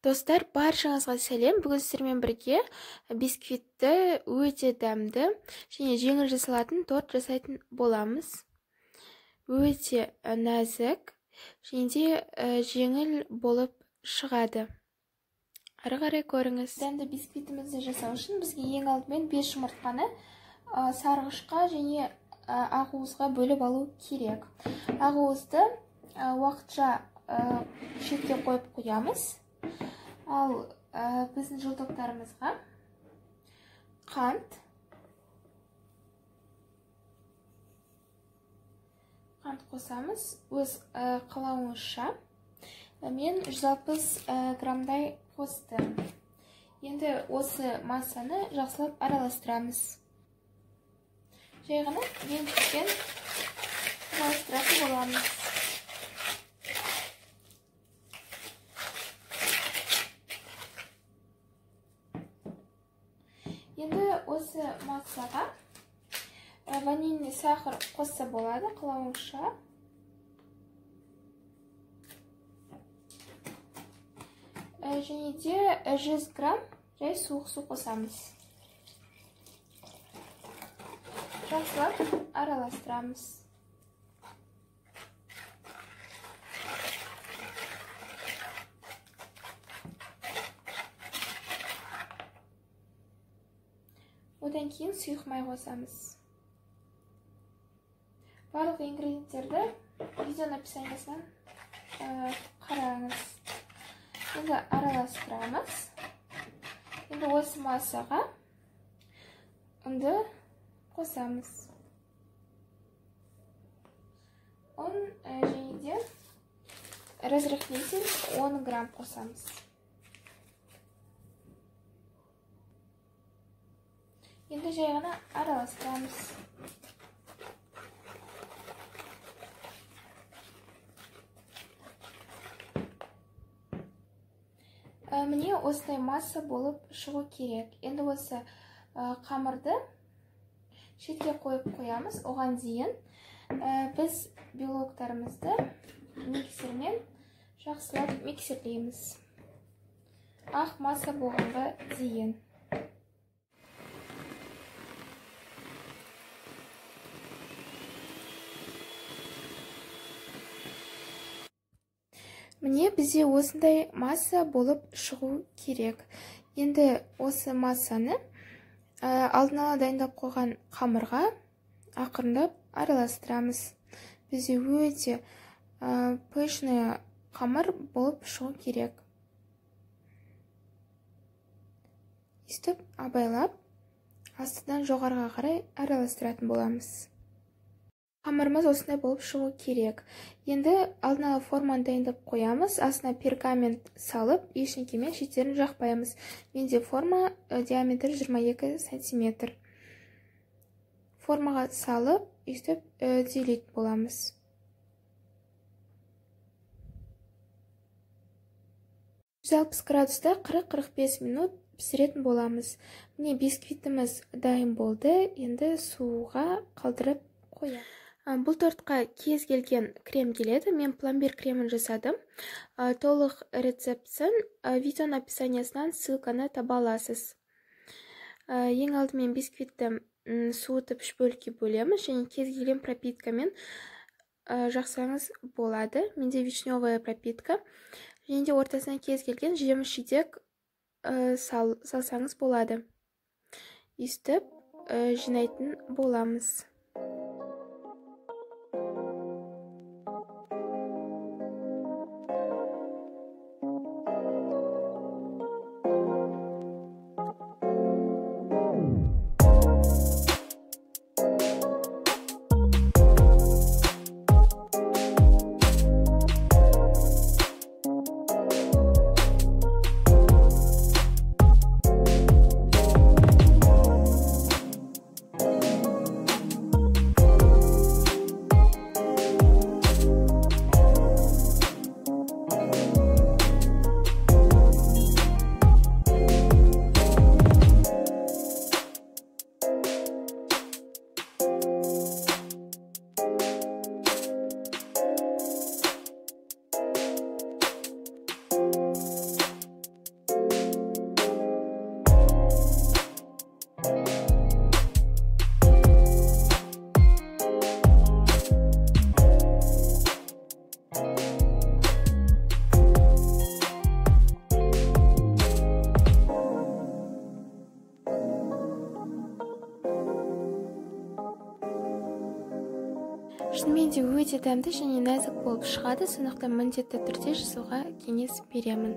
Достар, баршаңызға сәлем. Бүгін сіздермен бірге бисквитті өте дәмді және жеңіл жасалатын торт жасайтын боламыз. Өте нәзік және де жеңіл болып шығады. Ары қарай көріңіз. Дәмді бисквитімізді жасау үшін бізге ең алдымен 5 жұмыртқаны сарғышқа және ақуызға бөліп алу керек. Ақуызды уақытша шетке қойып қоямыз. Ал біздің желтоктарымызға қант қосамыз өз қалауыңызша. Мен 160 граммдай қостым. Енді осы массаны жақсылап араластырамыз. Жай ғана венчикпен араластыратын боламыз. Енді осы массаға ванильный сахар қосса болады, қалауыңызша. Және де 100 грамм жай суық су қосамыз. Жақсылап араластырамыз. Одан кейін сұйық май қосамыз. Барлық ингредиенттерді видеоның описаниясынан қараңыз. Енді араластырамыз. Енді осы массаға ұнды қосамыз. Ұн және де разрыхлитель 10 грамм қосамыз. Енді жай ғана араластырамыз. Міне осындай масса болып шығу керек. Енді осы қамырды шетке қойып қоямыз. Оған дейін біз белоктарымызды миксермен жақсылап миксерлейміз. Ақ масса болғанға дейін. Міне бізде осындай масса болып шығу керек. Енді осы массаны алдын ала дайындап қойған қамырға ақырындап араластырамыз. Бізде өте пышный қамыр болып шығу керек. Өстіп абайлап астынан жоғарыға қарай араластыратын боламыз. Қамырымыз осындай болып шығу керек. Енді алдын ала форманы дайындап қоямыз. Астына пергамент салып, ештеңемен шеттерін жақпаймыз. Менде форма диаметрі 22 сантиметр. Формаға салып, өстіп түйелейтін боламыз. 160 градуста 40-45 минут пісіретін боламыз. Міне бисквитіміз дайын болды. Енді суға қалдырып қоямыз. Бұл тортқа кез келген крем келеді. Мен пломбир кремін жасадым. Толық рецептісін видеоның описаниясынан ссылканы таба аласыз. Ең алдымен бисквитті суытып үш бөлікке бөлеміз және кез келген пропиткамен жақсаңыз болады. Менде вишневая пропитка. Және де ортасына кез келген жеміс жидек салсаңыз болады. Өстіп жинайтын боламыз. Шынымен де өте дәмді және нәзік болып шығады, сондықтан міндетті түрде жасауға кеңес беремін.